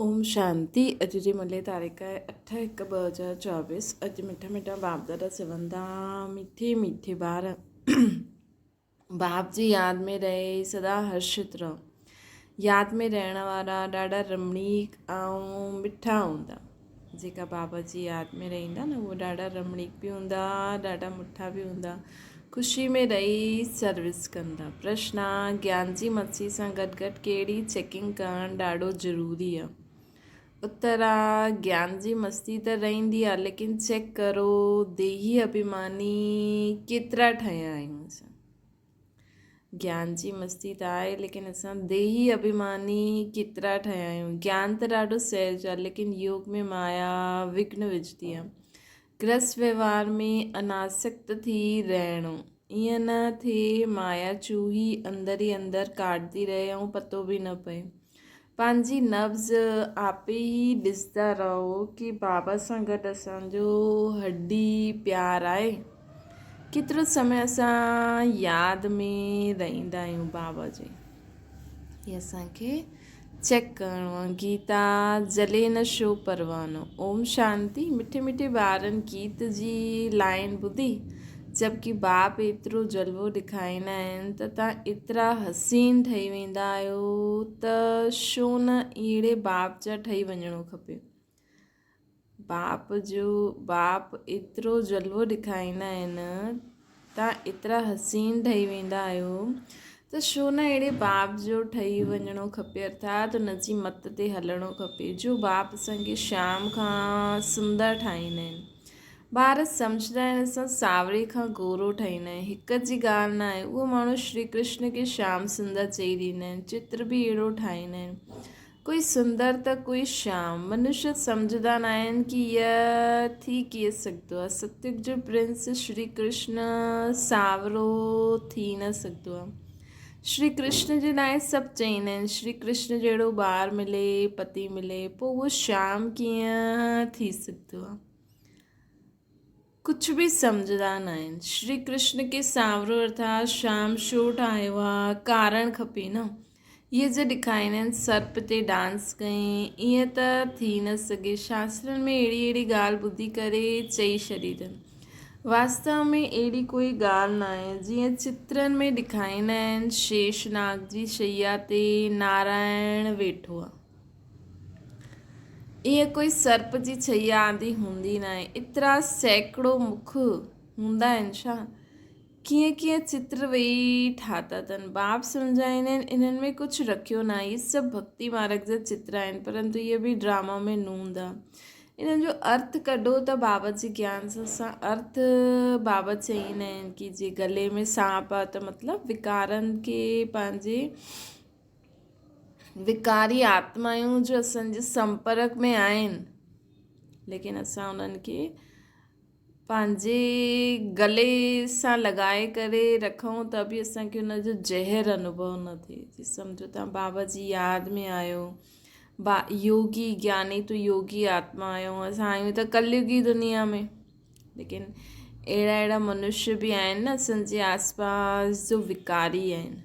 اوم شانتي اڄ جي ملي تاريخ آهي اٺ هڪ 2024 اڄ مٺا مٺا باپ دادا چوندا مٺي مٺي ٻار باپ جي ياد ۾ رهي سدا هرشت رهو ياد ۾ رهڻ وارا ڏاڍا رمڻيڪ ۽ مٺا هوندا جيڪا بابا جي ياد ۾ رهندا نه اهي ڏاڍا رمڻيڪ به هوندا ڏاڍا مٺا به هوندا خوشي ۾ رهي سروس ڪندا. پرشن آ، گيان جي مڇي سان گڏ گڏ ڪهڙي چيڪنگ ڪرڻ ڏاڍو ضروري آ؟ اتر آ، گيان جي مستي ته رهندي آ ليڪن چيڪ ڪرو ديهي اڀيماني ڪيترا ٺهيا آهيون اسان. گيان جي مستي ته آهي ليڪن اسان ديهي اڀيماني ڪيترا ٺهيا آهيون. گيان ته ڏاڍو سهج آ ليڪن يوگ ۾ مايا وگهن وجهندي آ. گرهست وهنوار ۾ اناسڪت ٿي رهڻو. ائين نه ٿئي مايا چوهي اندر ئي اندر ڪاٽندي رهي ۽ پتو به نه پئي. پنهنجي نبض آپي ئي ڏسندا رهو ڪي بابا سان گڏ اسان جو هڏي پيار آهي. ڪيترو سمي اسان ياد ۾ رهندا آهيون بابا جي. هي اسان کي چيڪ ڪرڻو آهي. گيتا جلي نه شو پروانو. اوم شانتي مٺي مٺي ٻارن گيت جي لائين ٻڌي جبڪه باپ ايترو جلوو ڏکائيندا آهن ته تان ايترا حسين ٺهي ويندا آهيو ته شو نه اهڙي باپ جا ٺهي وڃڻو کپي باپ جو باپ ايترو جلوو ڏکائيندا آهن تان ايترا حسين ٺهي ويندا آهيو ته شو نه اهڙي باپ جو ٺهي وڃڻو کپي ارٿات ان جي مت تي هلڻو کپي جو باپ اسان کي شام کان سندر ٺاهيندا آهن ٻار سمجهندا آهن اسان سانوري کان گورو ٺهيندا آهيون هڪ جي ڳالهه نه آهي اهو ماڻهو شري ڪرشن کي شام سندر چئي ڏيندا آهن چتر به اهڙو ٺاهيندا آهن ڪوئي سندر ته ڪوئي شام منشي سمجهندا نه آهن ڪي هيء ٿي ڪيئن سگهندو آهي ستيگ جو پرنس شري ڪرشن سانورو ٿي نه سگهندو آهي شري ڪرشن جي لاء سڀ چئيندا آهن شري ڪرشن جهڙو ٻار ملي پتي ملي پوء اهو شام ڪيئن ٿي سگهندو آهي ڪجهه به سمجهندا نه آهن. شري ڪرشن کي سانورو ارٿات شيام شو ٺاهيو آ، ڪارڻ کپي نه. اهي جي ڏکائيندا آهن سرپ تي ڊانس ڪئين، ائين ته ٿي نه سگهي. شاسترن ۾ اهڙي اهڙي ڳالهه ٻڌي ڪري چئي ڇڏي اٿن. واستو ۾ اهڙي ڪوئي ڳالهه نه آهي. جيئن چترن ۾ ڏکائيندا آهن شيش ناگ جي شيا تي نارائڻ ويٺو آ. ائين ڪوئي سرپ جي ڇيا آندي هوندي ناهي. ايترا سيڪڙو مک هوندا آهن ڇا؟ ڪيئن ڪيئن چتر ويهي ٺاتا اٿن. باپ سمجهائيندا آهن انهن ۾ ڪجهه رکيو ناهي. اهي سڀ ڀڳتي مارگ جا چتر آهن پرنتو اهي به ڊراما ۾ نه هوندا. انهن جو ارٿ ڪڍو ته بابا جي گيان سان اسان ارٿ بابا چئيندا آهن ڪي جي گلي ۾ سانپ آهي ته مطلب وڪارن کي پنهنجي وڪاري آتمائون جو اسان جي سمپرڪ ۾ آهن ليڪن اسان انهن کي پنهنجي گلي سان لڳائي ڪري رکون ته به اسان کي ان جو زهر انوڀو نه ٿئي جي سمجهو تان بابا جي ياد ۾ آيو با يوگي گياني تو يوگي آتما آهيو اسان آهيون ته ڪليگي دنيا ۾ ليڪن اهڙا اهڙا منشيه به آهن نه اسان جي آس پاس جو وڪاري آهن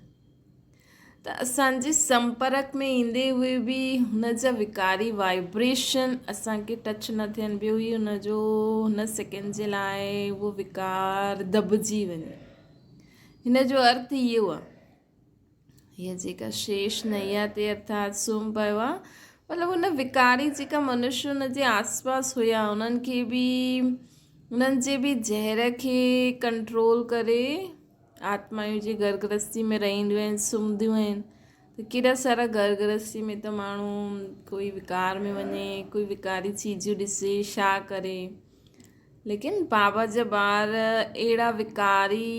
ته اسان جي سمپرڪ ۾ ايندي هئي به هن جا وڪاري وائبريشن اسان کي ٽچ نه ٿين ٻيو ئي هن جو هن سيڪنڊ جي لاء اهو وڪار دٻجي وڃي هن جو ارٿ اهو آهي هيء جيڪا شيش نيا تي ارٿات سوم پيو آهي مطلب هن وڪاري جيڪا منشي هن جي آس پاس هيا انهن کي به انهن جي به زهر کي ڪنٽرول ڪري آتمائون جي گهر گرهستي ۾ رهنديون آهن سمهنديون آهن ته ڪيڏا سارا گهر گرهستي ۾ ته ماڻهو ڪوئي وڪار ۾ وڃي ڪوئي وڪاري چيزون ڏسي ڇا ڪري ليڪن بابا جا ٻار اهڙا وڪاري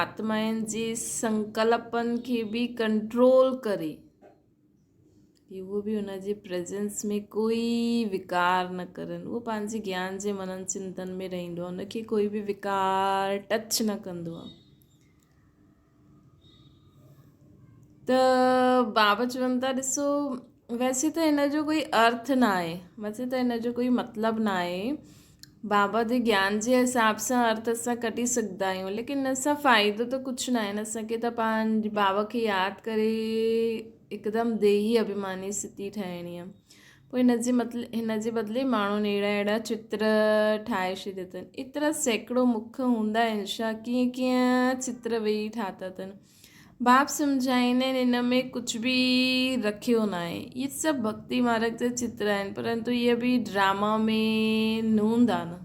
آتمائن جي سنڪلپن کي به ڪنٽرول ڪري اهو به ان جي پريزنس ۾ ڪوئي وڪار نه ڪرن اهو پنهنجي گيان جي منن چنتن ۾ رهندو آهي ان کي ڪوئي به وڪار ٽچ نه ڪندو آهي ته بابا چون ٿا ڏسو ويسي ته هن جو ڪوئي ارٿ نه آهي ويسي ته هن جو ڪوئي مطلب نه آهي بابا جي گيان جي حساب سان ارٿ اسان ڪڍي سگهندا آهيون ليڪن ان سان فائدو ته ڪجهه ناهي نه اسان کي ته پنهنجي بابا کي ياد ڪري هڪدم ديهي اڀيماني اسٿتي ٺاهڻي آهي. پوء هن جي مطلب هن جي بدلي ماڻهن اهڙا اهڙا چتر ٺاهي ڇڏيا اٿن. ايترا سيڪڙو مک هوندا آهن ڇا؟ ڪيئن ڪيئن چتر ويهي ٺاتا اٿن. باپ سمجهائيندا آهن ان ۾ ڪجهه به رکيو ناهي. اهي سڀ ڀڳتي مارگ جا چتر آهن پرنتو اهي به ڊراما ۾ نوندا نه.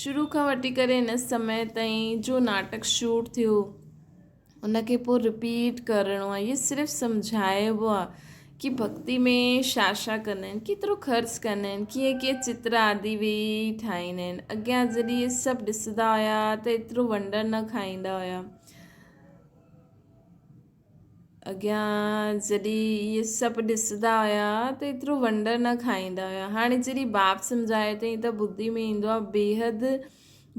شروع کان وٺي ڪري هن سمي تائين جو ناٽڪ شوٽ ٿيو ان کي پوء رپيٽ ڪرڻو آهي اهي صرف سمجهائبو آهي ڪي ڀڳتي ۾ ڇا ڇا ڪندا آهن ڪيترو خرچ ڪندا آهن ڪيئن ڪيئن چتر آدي ويهي ٺاهيندا آهن اڳيان جڏهن اهي سڀ ڏسندا هيا ته ايترو ونڊر نه کائيندا هيا اڳيان جڏهن اهي سڀ ڏسندا هيا ته ايترو ونڊر نه کائيندا هيا هاڻي جڏهن باپ سمجهائي اٿئي ته ٻڌي ۾ ايندو آهي بيحد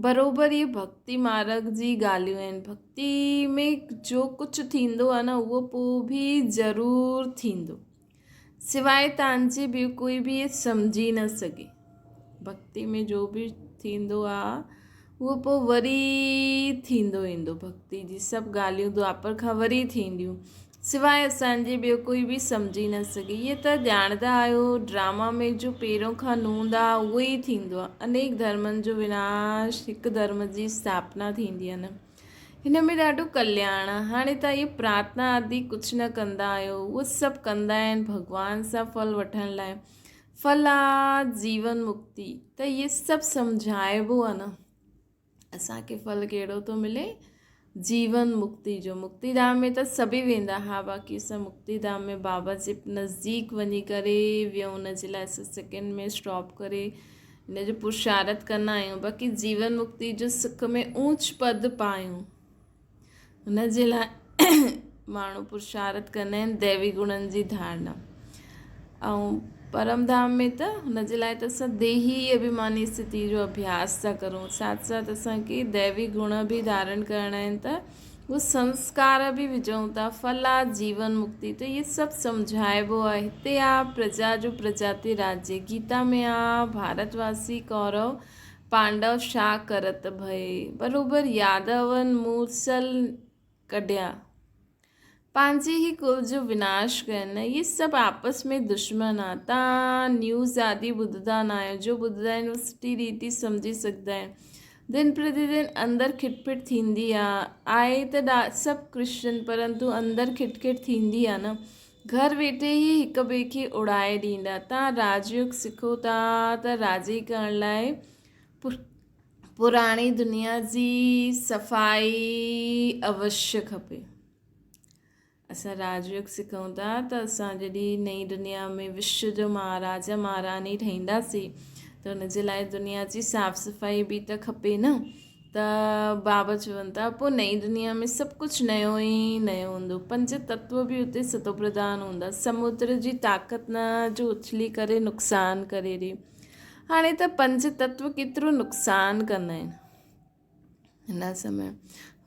بروبر اهي ڀڳتي مارگ جي ڳالهيون آهن. ڀڳتي ۾ جو ڪجهه ٿيندو آهي نه اهو پوء به ضرور ٿيندو. سواء تان جي ٻيو ڪوئي به اهي سمجهي نه سگهي. ڀڳتي ۾ جو به ٿيندو آهي اهو پوء وري ٿيندو ايندو. ڀڳتي جي سڀ ڳالهيون دوآپر کان وري ٿينديون. سواء اسان جي ٻيو ڪوئي به سمجهي نه سگهي. اهي ته ڄاڻندا آهيو ڊراما ۾ جو پهريون کان نوند آ اهو ئي ٿيندو آ. انيڪ ڌرمن جو وناش هڪ ڌرم جي اسٿاپنا ٿيندي آ نه. هن ۾ ڏاڍو ڪلياڻ آ. هاڻي ته اهي پرارٿنا آدي ڪجهه نه ڪندا آهيو. اهو سڀ ڪندا آهن ڀڳوان سان ڦل وٺڻ لاء. ڦل آ جيون مڪتي. ته اهي سڀ سمجهائبو آ نه. اسان کي ڦل ڪهڙو ٿو ملي؟ جيون مڪتي جو. مڪتي ڌام ۾ ته سڀئي ويندا ها باقي اسان مڪتي ڌام ۾ بابا جي نزديڪ وڃي ڪري ويهون ان جي لاء اسان سيڪنڊ ۾ اسٽاپ ڪري ان جو پرشارت ڪندا آهيون باقي جيون مڪتي جو سک ۾ اونچ پد پايون ان جي لاء ماڻهو پرشارت ڪندا آهن ديوي گڻن جي ڌارڻا ۽ پرم ڌام ۾ ته هن جي لاء ته اسان ديهي اڀيماني اسٿتي جو اڀياس ٿا ڪرون ساٿ ساٿ اسانکي ديوي گڻ به ڌارڻ ڪرڻا آهن ته هو سنسڪار به وجهون ٿا ڦل آ جيون مڪتي ته اهي سڀ سمجهائبو آهي هتي آ پرجا جو پرجاتي راجيه گيتا ۾ آ ڀارت واسي ڪورو پانڊو شا ڪرت ڀئي بروبر يادون مورسل ڪڍيا پنهنجي ئي ڪل جو وناش ڪين اهي سڀ آپس ۾ دشمن آ تان نيوز آدي ٻڌندا ناهيو جو ٻڌندا آهن اهي سٺي ريتي سمجهي سگهندا آهن دن پرتي دن اندر کٽ پٽ ٿيندي آ آهي ته سڀ ڪرسچن پرنتو اندر کٽ کٽ ٿيندي آ نه گهر ويٺي ئي هڪ ٻئي کي اڙائي ڏيندا تان راجيوگ سکو ٿا ته راجي ڪرڻ لاء پراڻي دنيا جي صفائي اوشيه کپي. اسان راجيوگ سکون ٿا ته اسان جڏهن نئين دنيا ۾ وشو جو مهاراجا مهاراڻي ٺهينداسين ته ان جي لاء دنيا جي صاف صفائي به ته کپي نه ته بابا چون ٿا پوء نئين دنيا ۾ سڀ ڪجهه نيو ئي نيو هوندو پنج تتو به اتي ستوپرڌان هوندا سمندر جي طاقت نه جو اڇلي ڪري نقصان ڪري ڏي هاڻي ته پنج تتو ڪيترو نقصان ڪندا آهن هن سمي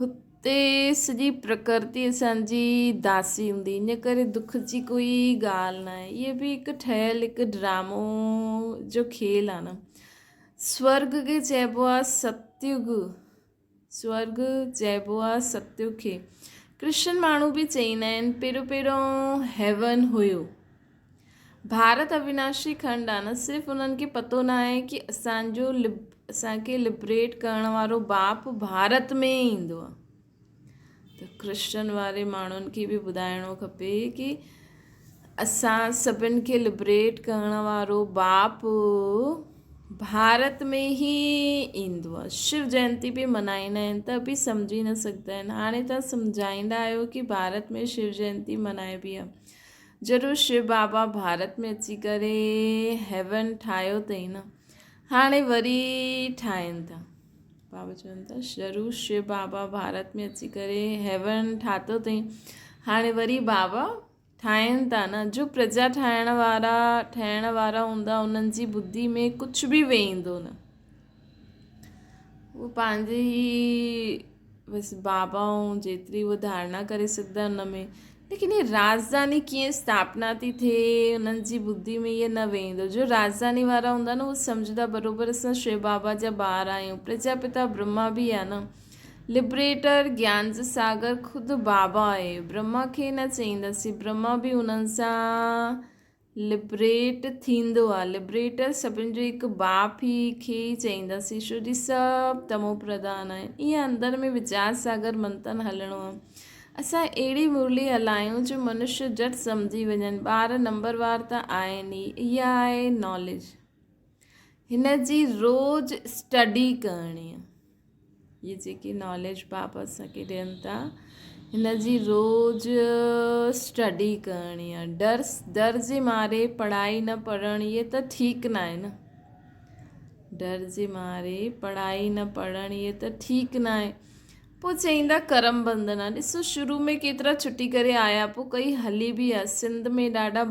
هتي سڄي پرڪرتي اسانجي داسي هوندي ان ڪري دک جي ڪوئي ڳالهه نه آهي اهي به هڪ ٺهيل هڪ ڊرامو جو کيل آهي نه سورگ کي چئبو آهي ستيگ سورگ چئبو آهي ستيگ کي ڪرشن ماڻهو به چئيندا آهن پهريون پهريون هيون هيو ڀارت اويناشي کنڊ آ نه صرف انهن کي پتو نه آهي ڪي اسان جو اسان کي لبريٽ ڪرڻ وارو باپ ڀارت ۾ ئي ايندو آ ته ڪرسچن واري ماڻهن کي به ٻڌائڻو کپي ڪي اسان سڀن کي لبريٽ ڪرڻ وارو باپ ڀارت ۾ ئي ايندو آ شو جينتي به منائيندا آهن ته به سمجهي نه سگهندا آهن هاڻي تان سمجهائيندا آهيو ڪي ڀارت ۾ شو جينتي منائبي آ ضرور شو بابا ڀارت ۾ اچي ڪري هيون ٺاهيو اٿئي نه هاڻي وري ٺاهين ٿا بابا چون ٿا ضرور شو بابا ڀارت ۾ اچي ڪري هيون ٺاتو اٿئي هاڻي وري بابا ٺاهين ٿا نه جو پرجا ٺاهڻ وارا ٺهڻ وارا هوندا انهن جي ٻڌي ۾ ڪجهه به ويندو نه هو پنهنجي ئي بس بابا ۽ جيتري هو ڌارڻا ڪري سگهندا ان ۾ ليڪن هي راجڌاني ڪيئن اسٿاپنا ٿي ٿئي انهن جي ٻڌي ۾ اهي نه ويندو جو راجڌاني وارا هوندا نه هو سمجهندا بروبر اسان شو بابا جا ٻار آهيون پرجاپتا برهما به آهي نه لبريٽر، گيان جو ساگر، خود بابا آهي. برهما کي نه چئينداسين، برهما به انهن سان لبريٽ ٿيندو آهي. لبريٽر سڀن جو هڪ باپ ئي کي ئي چئينداسين، ڇو جي سڀ تمو پرڌان آهن. ائين اندر ۾ ويچار ساگر منٿن هلڻو آهي. اسان اهڙي مرلي هلايون جو منشيه جهٽ سمجهي وڃن. ٻار نمبروار ته آهن ئي. اها آهي ناليج. هن جي روز اسٽڊي ڪرڻي آهي. هي جيڪي ناليج باپ اسان کي ڏين ٿا هن جي روز اسٽڊي ڪرڻي آهي. ڊر ڊر جي ماري پڙهائي نه پڙهڻ اهي ته ٺيڪ نه آهي نه. ڊر جي ماري پڙهائي نه پڙهڻ اهي ته ٺيڪ نه آهي. پوء چئيندا ڪرم بندن آ. ڏسو شروع ۾ ڪيترا ڇٽي ڪري آيا پوء ڪئي هلي به آ. سنڌ ۾ ڏاڍا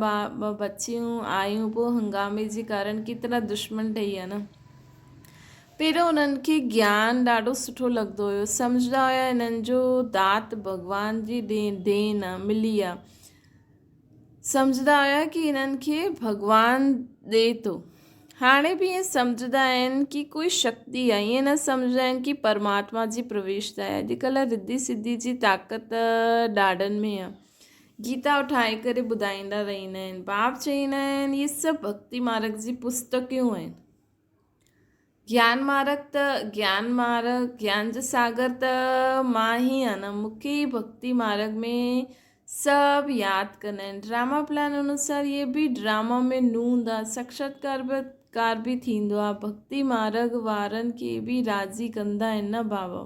بچيون آيون پوء هنگامي جي ڪارڻ ڪيترا دشمن ٺهي ويا نه. پهريون انهن کي گيان ڏاڍو سٺو لڳندو هيو سمجهندا هيا انهن جو دات ڀڳوان جي دين آ ملي آ. سمجهندا هيا ڪي انهن کي ڀڳوان ڏي ٿو. هاڻي به ائين سمجهندا آهن ڪي ڪوئي شڪتي آهي ائين نه سمجهندا آهن ڪي پرماتما جي پرويشتا آهي. اڄڪلهه رڌي سڌي جي طاقت ڏاڍن ۾ آهي. گيتا اٺائي ڪري ٻڌائيندا رهندا آهن. باپ چئيندا آهن اهي سڀ ڀڳتي مارگ جي پستڪيون آهن. گيان مارگ ته گيان مارگ، گيان جو ساگر ته مان ئي آهيان نه، مون کي ئي ڀڳتي مارگ ۾ سڀ ياد ڪندا آهن. ڊراما پلان انوسار اهي به ڊراما ۾ نوند آهي، ساڪشاتڪار به ڪار به ٿيندو آهي. ڀڳتي مارگ وارن کي به راضي ڪندا آهن نه بابا.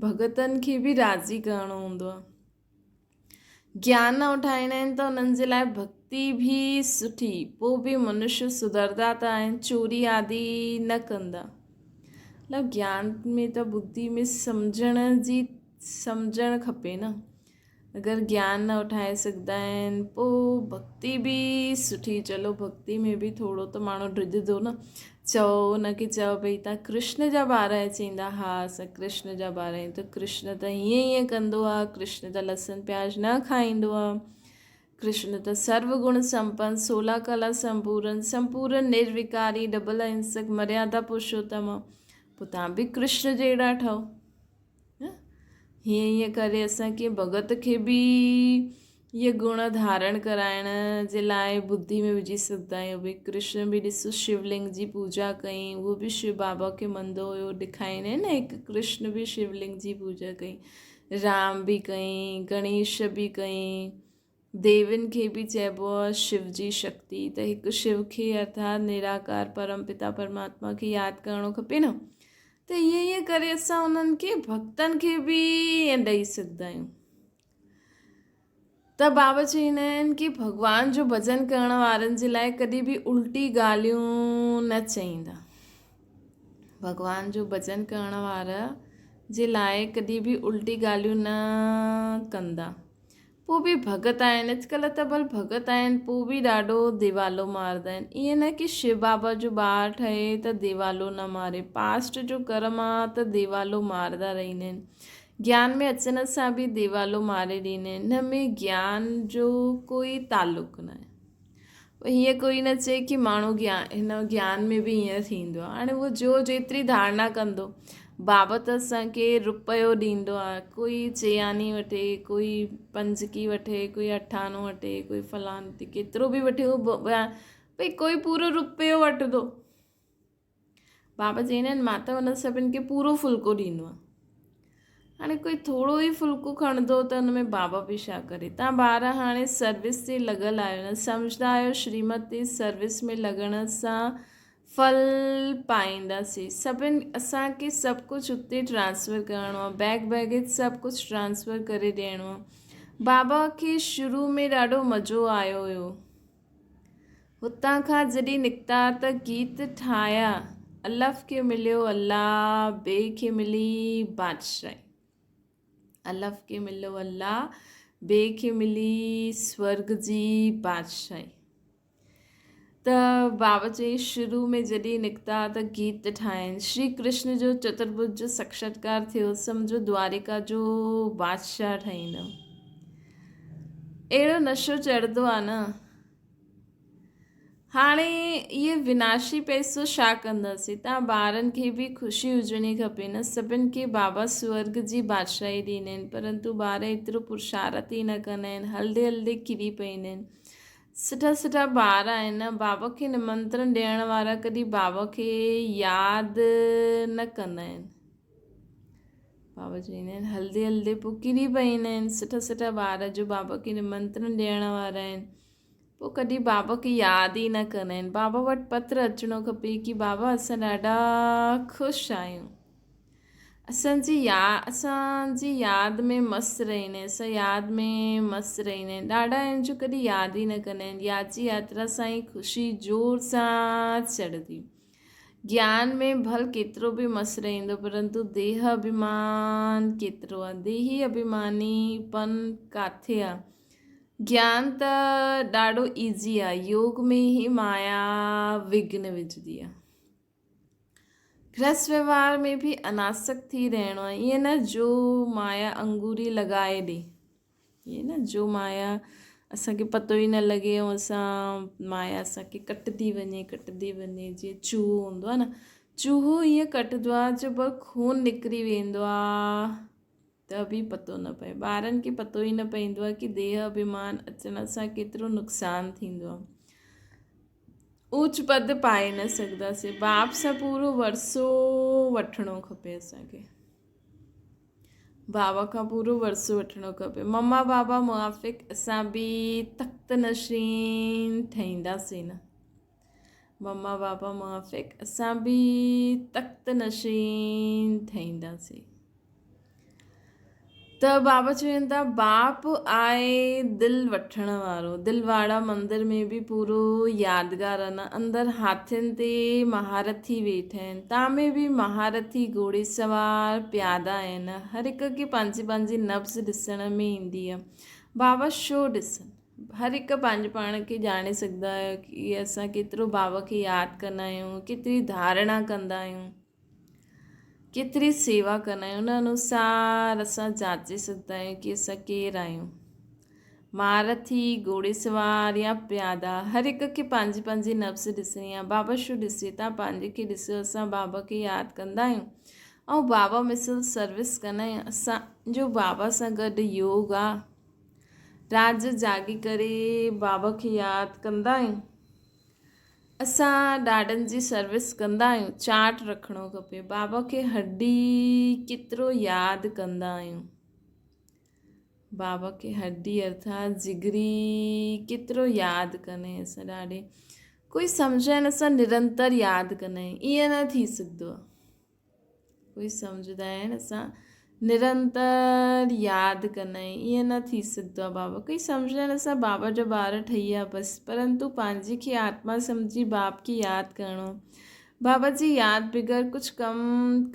ڀڳتن کي به راضي ڪرڻو هوندو آهي. گيان نه اٺائيندا آهن ته انهن جي لاء ڀڳتي به سٺي پوء به منشيه سڌردا ته آهن چوري آدي نه ڪندا مطلب گيان ۾ ته ٻڌي ۾ سمجهڻ جي سمجهڻ کپي نه اگر گيان نه اٺائي سگهندا آهن پوء ڀڳتي به سٺي چلو ڀڳتي ۾ به ٿورو ته ماڻهو ڊڄندو نه چئو ان کي چئو ڀئي تان ڪرشن جا ٻار آهيو چئيندا ها اسان ڪرشن جا ٻار آهيون ته ڪرشن ته هيئن هيئن ڪندو آ ڪرشن ته لسن پياز نه کائيندو آ ڪرشن ته سرو گڻ سمپن سولا ڪلا سمپورن سمپورن نروڪاري ڊبل اهنسڪ مريادا پرشوتم آ پوء تان به ڪرشن جهڙا ٺهو هيئن هيئن ڪري اسان ڪنهن ڀڳت کي به اهي گڻ ڌارڻ ڪرائڻ جي لاء ٻڌي ۾ وجهي سگهندا آهيون ڀئي ڪرشن به ڏسو شولنگ جي پوڄا ڪئي اهو به شو بابا کي مندو هيو ڏکائيندا آهن نه هڪ ڪرشن به شولنگ جي پوڄا ڪئي رام به ڪئي گڻيش به ڪئي ديوين کي به چئبو آهي شو جي شڪتي ته هڪ شو کي ارٿات نراڪار پرم پتا پرماتما کي ياد ڪرڻو کپي نه ته ائين ائين ڪري اسان انهن کي ڀڳتن کي به ائين ڏئي سگهندا آهيون ته بابا چوندا آهن ڪي ڀڳوان جو ڀڄن ڪرڻ وارن جي لاء ڪڏهن به الٽي ڳالهيون نه چئيندا ڀڳوان جو ڀڄن ڪرڻ وارا جي لاء ڪڏهن به الٽي ڳالهيون نه ڪندا پوء به ڀڳت آهن اڄڪلهه ته ڀل ڀڳت آهن پوء به ڏاڍو ديوالو ماردا آهن ائين نه ڪي شو بابا جو ٻار ٺهي ته ديوالو نه ماري پاسٽ جو ڪرم آ ته ديوالو ماردا رهندا آهن گيان ۾ اچڻ سان به ديوالو ماري ڏيندا آهن هن ۾ گيان جو ڪوئي تعلق نه آهي هيئن ڪوئي نه چئي ڪي ماڻهو گيان هن گيان ۾ به هيئن ٿيندو آهي هاڻي اهو جو جيتري ڌارڻا ڪندو بابا ته اسانکي رپيو ڏيندو آهي ڪوئي چياني وٺي ڪوئي پنجڪي وٺي ڪوئي اٺانو وٺي ڪوئي فلان ڪيترو به وٺي اهو ڀئي ڪوئي پورو رپيو وٺندو بابا چئيندا آهن مان ته انهن سڀن کي پورو ڦلڪو ڏيندو آهيان. هاڻي ڪوئي ٿورو ئي ڦلڪو کڻندو ته ان ۾ بابا به ڇا ڪري. تان ٻار هاڻي سروس تي لڳل آهيو نه سمجهندا آهيو شريمت تي سروس ۾ لڳڻ سان ڦل پائينداسين. سڀن اسان کي سڀ ڪجهه اتي ٽرانسفر ڪرڻو آهي. بيگ بيگيج سڀ ڪجهه ٽرانسفر ڪري ڏيڻو آهي. بابا کي شروع ۾ ڏاڍو مزو آيو هيو. هتان کان جڏهن نڪتا ته گيت ٺاهيا، الف کي مليو الله، بي کي ملي بادشاهي. الف کي مليو الله، بي کي ملي سورڳ جي بادشاهي. ته بابا چئي شروع ۾ جڏهن نڪتا ته گيت ٺاهين، شري ڪرشن جو چترڀج جو ساڪشاتڪار ٿيو، سمجهو دوارڪا جو بادشاهه ٺهيندو. اهڙو نشو چڙهندو آ نه. هاڻي اهي وناشي پئسو ڇا ڪنداسين؟ تان ٻارن کي به خوشي هجڻي کپي نه. سڀن کي بابا سورڳ جي بادشاهي ڏيندا آهن، پرنتو ٻار ايترو پرشارت ئي نه ڪندا آهن، هلندي هلندي ڪري پئيندا آهن. سٺا سٺا ٻار آهن، بابا کي نمنترڻ ڏيڻ وارا ڪڏهن بابا کي ياد نه ڪندا آهن. بابا چوندا آهن هلندي هلندي پوء ڪري پئيندا آهن. سٺا سٺا ٻار جو بابا کي نمنترڻ ڏيڻ وارا آهن. پوء ڪڏهن بابا کي ياد ئي نه ڪندا آهن. بابا وٽ پتر اچڻو کپي ڪي بابا اسان ڏاڍا خوش آهيون. اسان جي يا اسان جي ياد ۾ مست رهندا آهن. اسان ياد ۾ مست رهندا آهن. ڏاڍا آهن جو ڪڏهن ياد ئي نه ڪندا آهن. ياد جي ياترا سان ئي خوشي زور سان چڙهندي. گيان ۾ ڀل ڪيترو به مست رهندو پرنتو ديهه اڀيمان ڪيترو آهي. ديهي اڀيماني پن ڪاٿي آهي. گيان ته ڏاڍو ايزي آ، يوگ ۾ ئي مايا وگهن وجهندي آ. گرهست وهنوار ۾ به اناسڪ ٿي رهڻو آ، ائين نه جو مايا انگوري لڳائي ڏي، ائين نه جو مايا اسان کي پتو ئي نه لڳي ۽ اسان مايا اسان کي ڪٽندي وڃي ڪٽندي وڃي جيئن چوهو هوندو آ نه، چوهو ائين ڪٽندو آ جو بس خون نڪري ويندو آ. ته به پتو نه پئي. ٻارن کي پتو ئي نه پوندو آهي ڪي ديهه اڀيمان اچڻ سان ڪيترو نقصان ٿيندو آهي. اوچ پد پائي نه سگهنداسين. باپ سان پورو ورثو وٺڻو کپي اسان کي. بابا کان پورو ورثو وٺڻو کپي. مما بابا موافق اسان به تخت نشين ٺهينداسين نه. مما بابا موافق اسان به تخت نشين ٺهينداسين. ته بابا چون ٿا باپ آهي دل وٺڻ وارو. دلواڙا مندر ۾ به پورو يادگار آهي نه. اندر هاٿين تي مهارٿي ويٺا آهن. تان ۾ به مهارٿي گهوڙي سوار پيادا آهن. هر هڪ کي پنهنجي پنهنجي نبض ڏسڻ ۾ ايندي آهي. بابا شو ڏسن. هر هڪ پنهنجي پاڻ کي ڄاڻي سگهندا آهيو ڪي اسان ڪيترو بابا کي ياد ڪندا آهيون ڪيتري ڌارڻا ڪندا آهيون ڪيتري سيوا ڪندا آهيون ان انوسار اسان جاچي سگهندا آهيون ڪي اسان ڪير آهيون مهارٿي گهوڙي سوار يا پيادا هر هڪ کي پنهنجي پنهنجي نفس ڏسڻي آهي بابا شو ڏسي تان پنهنجي کي ڏسو اسان بابا کي ياد ڪندا آهيون ۽ بابا مثل سروس ڪندا آهيون اسان جو بابا سان گڏ يوگ آهي رات جو جاڳي ڪري بابا کي ياد ڪندا آهيون. اسان ڏاڏن جي سروس ڪندا آهيون. چارٽ رکڻو کپي. بابا کي هڏي ڪيترو ياد ڪندا آهيون. بابا کي هڏي ارٿات جگري ڪيترو ياد ڪندا آهيون اسان ڏاڏي. ڪوئي سمجهائي نه اسان نرنتر ياد ڪندا آهيون. ائين نه ٿي سگهندو آهي. اهي سمجهندا آهن اسان نرنتر ياد ڪندا آهيون ائين نه ٿي سگهندو آهي بابا ڪئي سمجهندا آهن اسان بابا جا ٻار ٺهي ويا بس پرنتو پنهنجي کي آتما سمجهي باپ کي ياد ڪرڻو بابا جي ياد بغير ڪجهه ڪم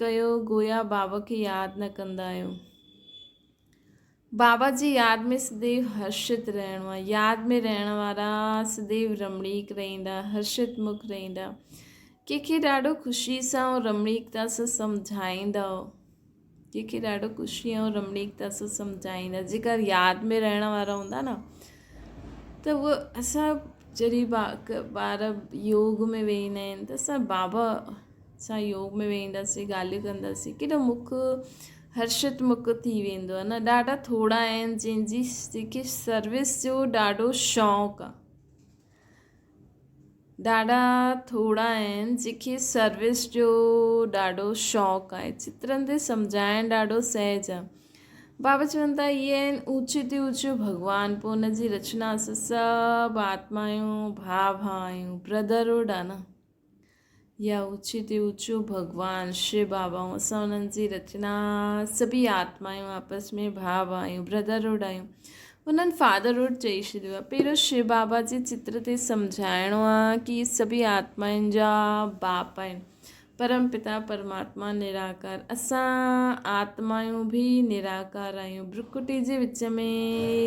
ڪيو گويا بابا کي ياد نه ڪندا آهيو بابا جي ياد ۾ سديو هرشت رهڻو آهي. ياد ۾ رهڻ وارا سديو رمڻيڪ رهندا، هرشت مک رهندا. ڪنهن کي ڏاڍو خوشي سان ۽ رمڻيڪتا سان سمجهائيندا هو. ڪنهن کي ڏاڍو خوشي ۽ رمڻيڪتا سان سمجهائيندا. جيڪا ياد ۾ رهڻ وارا هوندا نه ته اهي اسان جڏهن ٻار يوگ ۾ ويهندا آهن ته اسان بابا سان يوگ ۾ ويهنداسين ڳالهيون ڪنداسين ڪيڏو مک هرشت مک ٿي ويندو آهي نه ڏاڍا ٿورا آهن جن جي جيڪي سروس جو ڏاڍو شوق آهي ڏاڍا ٿورا آهن جيڪي سروس جو ڏاڍو شوق آهي چترن تي سمجهائڻ ڏاڍو سهج آهي بابا چون ٿا اهي آهن اوچي تي اوچو ڀڳوان پوء ان جي رچنا اسان سڀ آتمايون ڀاء ڀاء آهيون برادرهوڊ آهي نه يا اوچي تي اوچو ڀڳوان شو بابا آهيون اسان انهن جي رچنا سڀئي آتمايون آپس ۾ ڀاء ڀاء آهيون برادرهوڊ آهيون انهن فادرهوڊ چئي ڇڏيو آهي پهريون شو بابا جي چتر تي سمجهائڻو آهي ڪي سڀئي آتمائن جا باپ آهن پرم پتا پرماتما نراڪار اسان آتمايون به نراڪار آهيون برڪٽي جي وچ ۾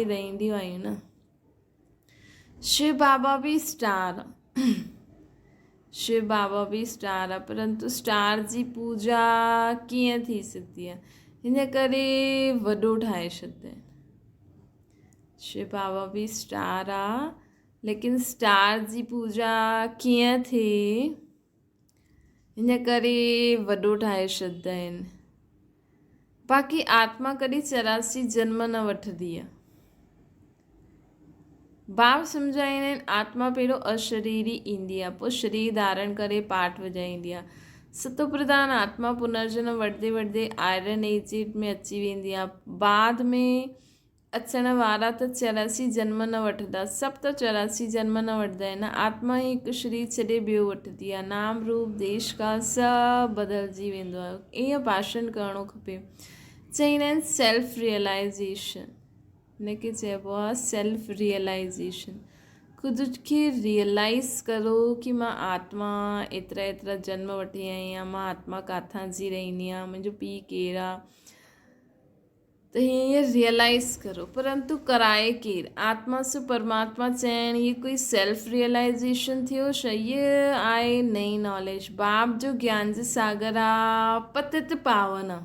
رهنديون آهيون نه شو بابا به اسٽار شو بابا به اسٽار آ پرنتو اسٽار جي پوجا ڪيئن ٿي سگهندي آ هن ڪري وڏو ٺاهي ڇڏندا آهن شو بابا به اسٽار آ. ليڪن اسٽار جي پوڄا ڪيئن ٿئي؟ ان ڪري وڏو ٺاهي ڇڏدا آهن. باقي آتما ڪڏهن 84 جنم نه وٺندي آهي. باب سمجهائيندا آهن آتما پهريون اشريري ايندي آهي پوء شرير ڌارڻ ڪري پاٺ وڄائيندي آهي. ستو پرڌان آتما پنرجنم وٺندي وٺندي آئرن ايج ۾ اچي ويندي آهي. بعد ۾ اچڻ وارا ته 84 جنم نه وٺندا. سڀ ته 84 جنم نه وٺندا آهن. آتما ئي هڪ شرير ڇڏي ٻيو وٺندي آهي. نام روپ، ديش ڪال سڀ بدلجي ويندو آهي. ائين ڀاشڻ ڪرڻو کپي. چئيندا آهن سيلف ريئلائيزيشن. هن کي چئبو آهي سيلف ريئلائيزيشن. خود کي ريئلائيز ڪرو ڪي مان آتما ايترا ايترا جنم وٺي آئي آهيان. مان آتما ڪاٿان جي رهندي آهيان. منهنجو پيء ڪير آهي. ته هيئن ريئلائيز ڪرو پرنتو ڪرائي ڪير؟ آتما سو پرماتما چئڻ هي ڪوئي سيلف ريئلائيزيشن ٿيو ڇا؟ هيء آهي نئين ناليج. باپ جو گيان جي ساگر آ، پتت پاون آ.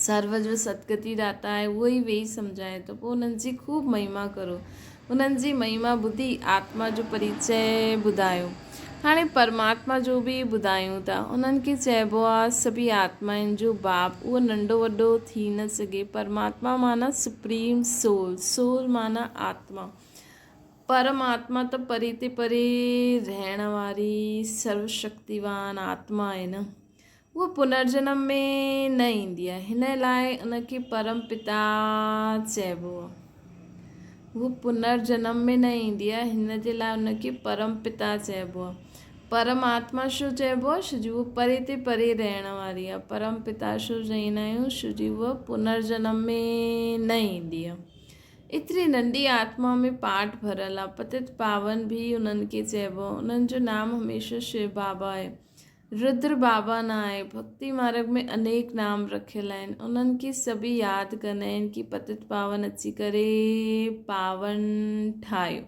سرو جو ستگتي داتا آهي اهو ئي ويهي سمجهائي ٿو. پوء انهن جي خوب مهما ڪرو. انهن جي مهما ٻڌي آتما جو پريچئه ٻڌايو. هاڻي پرماتما جو به ٻڌايون ٿا. انهن کي چئبو آ سڀئي آتمائن جو باپ، اهو ننڍو وڏو ٿي نه سگهي. پرماتما معنيٰ سپريم سول، سول معنيٰ آتما. پرم آتما ته پري تي پري رهڻ واري سرو شڪتيوان آتما آهي نه. اها پنرجنم ۾ نه ايندي آهي، هن لاء ان کي پرم پتا چئبو آهي. اها پنرجنم ۾ نه ايندي آهي، هن جي لاء ان کي پرم پتا چئبو آهي. پرم آتما ڇو چئبو آهي؟ ڇو جو اها پري تي پري رهڻ واري آهي. پرم پتا ڇو چئيندا آهيون؟ ڇو جو اها پنرجنم ۾ نه ايندي آهي. ايتري ننڍي آتما ۾ پاٺ ڀريل آهي. پتت پاون به انهن کي چئبو آهي. انهن جو نام هميشه شو بابا آهي. ردر بابا نه آهي. ڀڳتي مارڳ ۾ انيڪ نام رکيل آهن. انهن کي سڀئي ياد ڪندا آهن ڪي پتت پاون اچي ڪري پاون ٺاهيو.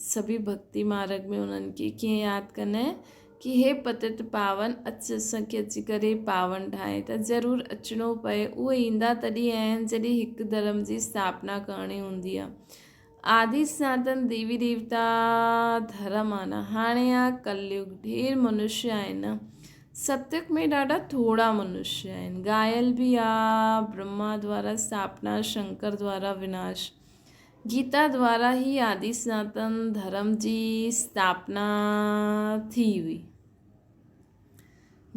سڀئي ڀڳتي مارڳ ۾ انهن کي ڪيئن ياد ڪندا آهن ڪي هي پتت پاون اچ اسان کي اچي ڪري پاون ٺاهي ته ضرور اچڻو پئي. اهي ايندا تڏهن آهن جڏهن هڪ ڌرم جي اسٿاپنا ڪرڻي هوندي آهي. آدي سناتن ديوي ديوتا ڌرم آ نه هاڻي آ ڪليگ ڍير منشي آهن ستيگ ۾ ڏاڍا ٿورا منشي آهن گايل به آ برهما دوارا اسٿاپنا شنڪر دوارا وناش گيتا دوارا هي آدي سناتن ڌرم جي اسٿاپنا ٿي هئي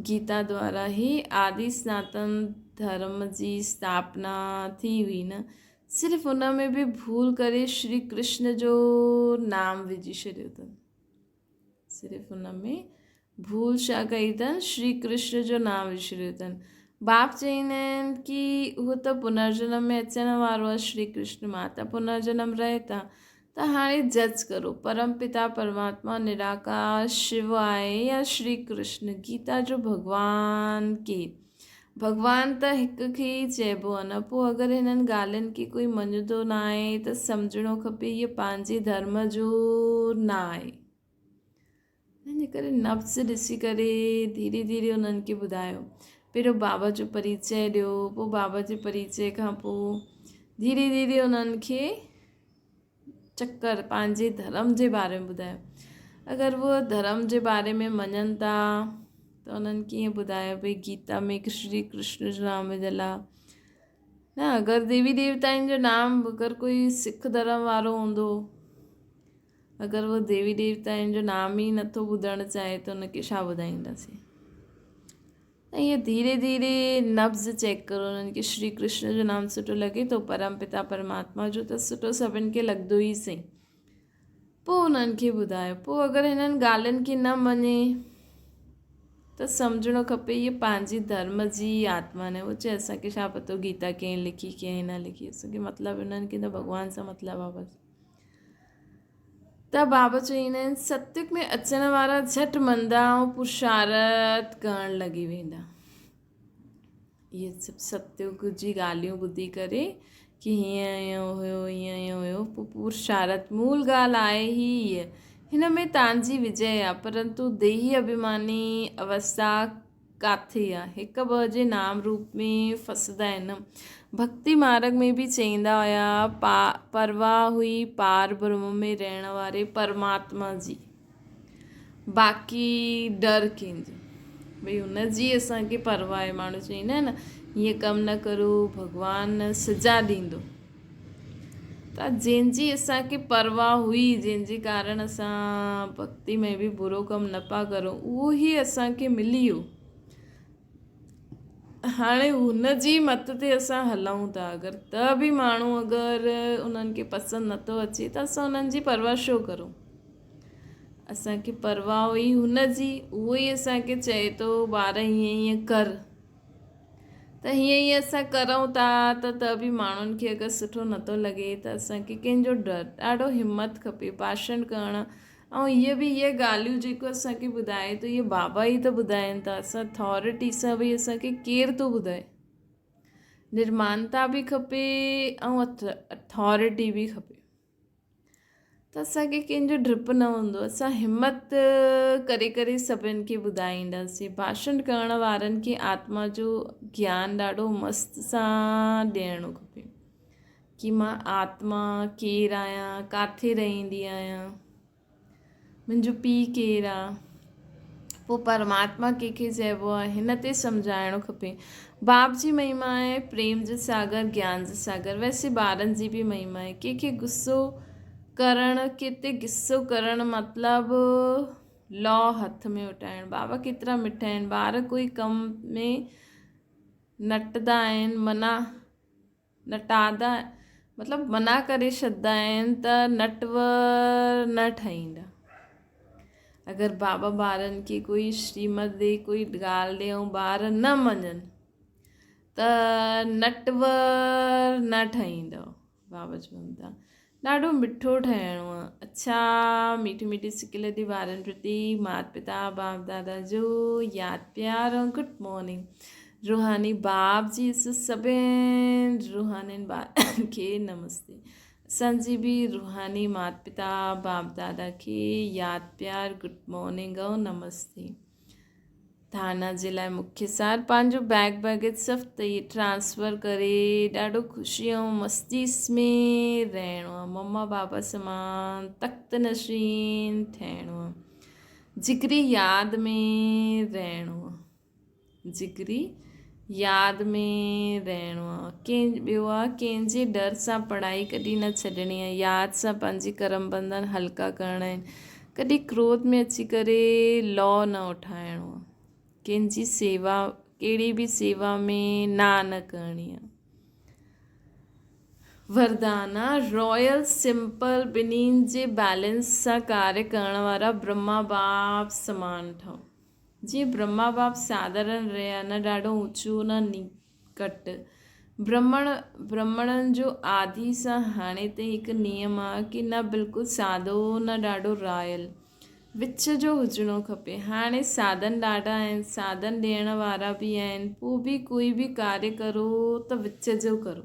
گيتا دوارا هي آدي سناتن ڌرم جي اسٿاپنا ٿي هئي نه صرف ان ۾ به ڀول ڪري شري ڪرشن جو نام وجهي ڇڏيو اٿن. صرف ان ۾ ڀول ڇا ڪئي اٿن شري ڪرشن جو نام وجهي ڇڏيو اٿن. باپ چئيندا آهن ڪي اهو ته پنرجنم ۾ اچڻ وارو آهي شري ڪرشن مان ته پنرجنم رهي ٿا ته هاڻي جج ڪرو پرم پتا پرماتما نراڪار شو آهي يا شري ڪرشن گيتا جو ڀڳوان ڪير؟ ڀڳوان ته هڪ کي ئي چئبو آهي نه پوء اگر هنن ڳالهين کي ڪوئي مڃندو نه آهي ته سمجهڻو کپي هيء پنهنجي ڌرم جو نه آهي. ان ڪري نبض ڏسي ڪري ڌيري ڌيري انهن کي ٻڌايو. پهريون بابا جو پريچئه ڏيو پوء بابا جي پريچئه کان پوء ڌيري ڌيري انهن کي چڪر پنهنجي ڌرم جي باري ۾ ٻڌايو. اگر هو ڌرم جي باري ۾ مڃن ٿا ته انهن کي ائين ٻڌايو ڀئي گيتا ۾ شري ڪرشن جو نام وڌل آهي نه اگر ديوي ديوتائن جو نام اگر ڪوئي سک ڌرم وارو هوندو اگر هو ديوي ديوتائن جو نام ئي نٿو ٻڌڻ چاهي ته ان کي ڇا ٻڌائينداسين ائين ڌيري ڌيري نبض چيڪ ڪرو انهن کي شري ڪرشن جو نام سٺو لڳي ٿو پرم پتا پرماتما جو ته سٺو سڀن کي لڳندو ئي سهي پوء انهن کي ٻڌايو پوء اگر هنن ڳالهين کي نه مڃي ته سمجهڻو کپي هيء پنهنجي ڌرم جي آتما نه هو چئي اسان کي ڇا پتو گيتا ڪنهن لکي ڪنهن نه لکي اسان کي مطلب انهن کي ته ڀڳوان سان مطلب آهي بس ته بابا چئيندا آهن، ستيگ ۾ اچڻ وارا جهٽ مندا ۽ پرشارت ڪرڻ لڳي ويندا. اهي سڀ ستيگ جي ڳالهيون ٻڌي ڪري ڪي هيئن هيئن هيو هيئن هيئن هيو پوء پرشارت مول ڳالهه آهي هي هيء هن ۾ تانجي وجئه آهي پرنتو ديهي اڀيماني اوستا ڪاٿي آ؟ هڪ ٻه جي نام روپ ۾ ڦسندا آهن. ڀڳتي مارڳ ۾ به چئيندا هيا پرواهه هئي پار برهم ۾ رهڻ واري پرماتما جي باقي ڊر ڪنهن جو ڀئي هن جي اسان کي پرواهه آهي ماڻهو چئيندا آهن نه هيئن ڪم نه ڪرو ڀڳوان سزا ڏيندو ته جنهن جي اسان کي پرواهه هئي جنهن جي ڪارڻ اسان ڀڳتي ۾ به برو ڪم نه پيا ڪرون اهو ئي اسان کي ملي ويو هاڻي هن جي مت تي اسان هلون ٿا اگر ته به ماڻهو اگر انهن کي پسند نٿو اچي ته اسان انهن جي پرواهه ڇو ڪرون اسان کي پرواهه هئي هن جي اهو ئي اسان کي چئي ٿو ٻار هيئن هيئن ڪر ته هيئن هيئن اسان ڪرون ٿا ته ته به ماڻهن کي اگر سٺو نٿو لڳي ته اسان کي ڪنهن جو ڊر ڏاڍو همت کپي ڀاشڻ ڪرڻ ۽ اهي به اهي ڳالهيون جيڪو اسان کي ٻڌائي ٿو اهي بابا ئي ته ٻڌائين ٿا اسان اٿارٽي سان ڀئي اسان کي ڪير ٿو ٻڌائي نرمانتا به کپي ۽ اٿارٽي به کپي ته اسان کي ڪنهن جو ڊپ نه هوندو اسان همت ڪري ڪري سڀن کي ٻڌائينداسين ڀاشڻ ڪرڻ وارن کي آتما جو گيان ڏاڍو مست سان ڏيڻو کپي ڪي مان آتما ڪير آهيان، ڪاٿي رهندي آهيان، منهنجو پيء ڪير آ، پوء پرماتما ڪنهن کي چئبو آ، هن تي سمجهائڻو کپي. باپ جي مهما آهي، پريم جو ساگر، گيان جو ساگر، ويسي ٻارن جي به مهما آهي. ڪنهن کي غصو ڪرڻ، ڪنهن تي غصو ڪرڻ مطلب لا هٿ ۾ اٺائڻ. بابا ڪيترا مٺا آهن، ٻار ڪوئي ڪم ۾ نٽدا آهن، منع نٽادا مطلب منع ڪري ڇڏدا آهن ته نٽور نه ٺهيندا. اگر بابا ٻارن کي ڪوئي شريمت ڏي ڪوئي ڳالهه ڏي ۽ ٻار نه مڃن ته نٽور نه ٺهيندو. بابا چون ٿا ڏاڍو مٺو ٺهڻو آ. اڇا ميٺي ميٺي سڪل the ٻارن پرتي مات پتا باپ دادا جو ياد پيار ۽ گڊ مارننگ روحاني باپ جي اس سڀين روحانين ٻارن کي نمستي اسان جي به روحاني مات پتا باپ دادا کي ياد پيار گڊ مارننگ ۽ نمستي. ڌارنا جي لاء مکيه سار پنهنجو بيگ بيگيج سڀ ٽرانسفر ڪري ڏاڍو خوشي ۽ مستي ۾ رهڻو آهي مما بابا سمان تخت نشين ٺهڻو آهي جگري ياد ۾ رهڻو آهي جگري ياد ۾ رهڻو آهي ڪنهن ٻيو آهي ڪنهن جي ڊر سان پڙهائي ڪڏهن نه ڇڏڻي آهي ياد سان پنهنجي ڪرم بنڌن هلڪا ڪرڻا آهن ڪڏهن ڪروڌ ۾ اچي ڪري لو نه اٺائڻو آ. ڪنهن جي سيوا ڪهڙي به سيوا ۾ نا نه ڪرڻي آ. وردان آ، رائل سمپل ٻنهين جي بيلنس سان ڪاري ڪرڻ وارا برهما باپ سمان ٺهو. جيئن برهما باپ ساڌارڻ رهيا نه ڏاڍو اوچو نه گهٽ. برهمڻ، برهمڻن جو آدي سان هاڻي تائين هڪ نيم آ ڪي نه بلڪل سادو نه ڏاڍو رائل. وچ جو هجڻو کپي. هاڻي سادن ڏاڍا آهن، سادن ڏيڻ وارا به آهن، پو به ڪوئي به ڪاري ڪرو ته وچ جو ڪرو.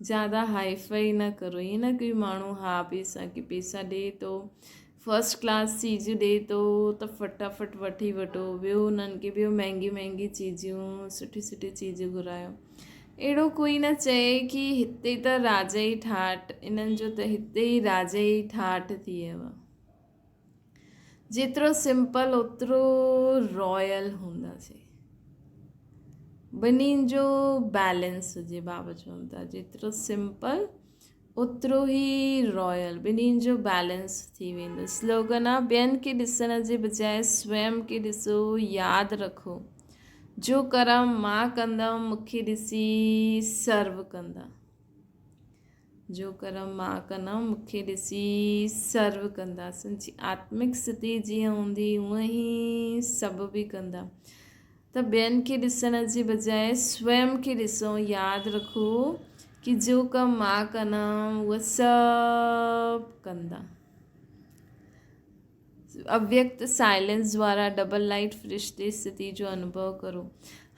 زياده هائي فائي نه ڪرو ائين نه ڪوئي ماڻهو ها پيسا ڪي پيسا ڏي ٿو فرسٽ ڪلاس چيزون ڏي ٿو ته فٽافٽ وٺي وٺو ٻيو انهن کي ٻيو مهنگي مهنگي چيزون سٺي سٺي چيزون گهرايو اهڙو ڪوئي نه چئي ڪي هتي ته راجا ئي ٺاٺ انهن جو ته هتي ئي راجا ئي ٺاٺ ٿي ويو آهي جيترو سمپل اوترو رائل هونداسين ٻنهين جو بيلنس هجي بابا چون ٿا جيترو سمپل اوترو ئي رائل ٻنهين جو بيلنس ٿي ويندو سلوگن آ ٻين کي ڏسڻ جي بجاء سويم کي ڏسو ياد رکو جو ڪرم مان ڪندم مونکي ڏسي سرو ڪندا جو ڪرم مان ڪندم، مون کي ڏسي سرو ڪندا. سنجي آتمڪ سٿي جيئن هوندي اونئن ئي سڀ به ڪندا. ته ٻين کي ڏسڻ جي بجاء سويم کي ڏسو. ياد رکو ڪي جو ڪم مان ڪندم اهو سڀ ڪندا. اويڪت سائلنس دوارا ڊبل لائيٽ فرشتي استٿي جو انوڀو ڪرو.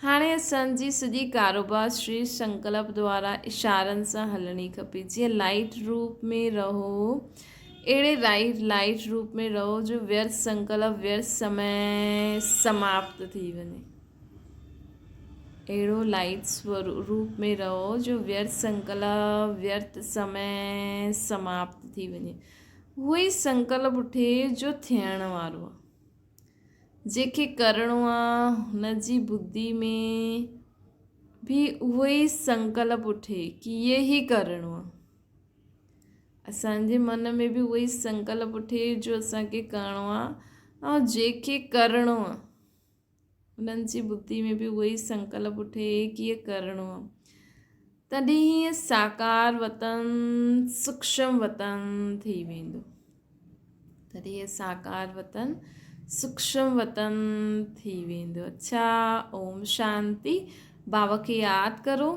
هاڻي اسان جي سڄي ڪاروبار شري سنڪلپ دوارا اشارن سان هلڻي کپي. جيئن لائيٽ روپ ۾ رهو اهڙي رائيٽ لائيٽ روپ ۾ رهو جو ويرٿ سنڪلپ ويرٿ سمي سماپت ٿي وڃي. اهڙو لائٽ سوروپ ۾ رهو جو ويرٿ سنڪلپ، ويرٿ سمي سماپت ٿي وڃي. اهو ئي سنڪلپ اٺي جو ٿيڻ وارو آهي. جنهن کي ڪرڻو آهي هن جي ٻڌي ۾ به اهو ئي سنڪلپ اٺي ڪي اهي ئي ڪرڻو آهي. اسان جي من ۾ به اهو ئي سنڪلپ اٺي جو اسان کي ڪرڻو آهي ۽ جنهن کي ڪرڻو آهي. انهن جي ٻڌي ۾ به اهو ئي سنڪلپ اٺي ڪيئن ڪرڻو آ. تڏهن هيء ساڪار وطن سوڪشم وطن ٿي ويندو. تڏهن هيء ساڪار وطن سوڪشم وطن ٿي ويندو. اڇا اوم شانتي. بابا کي ياد ڪرو.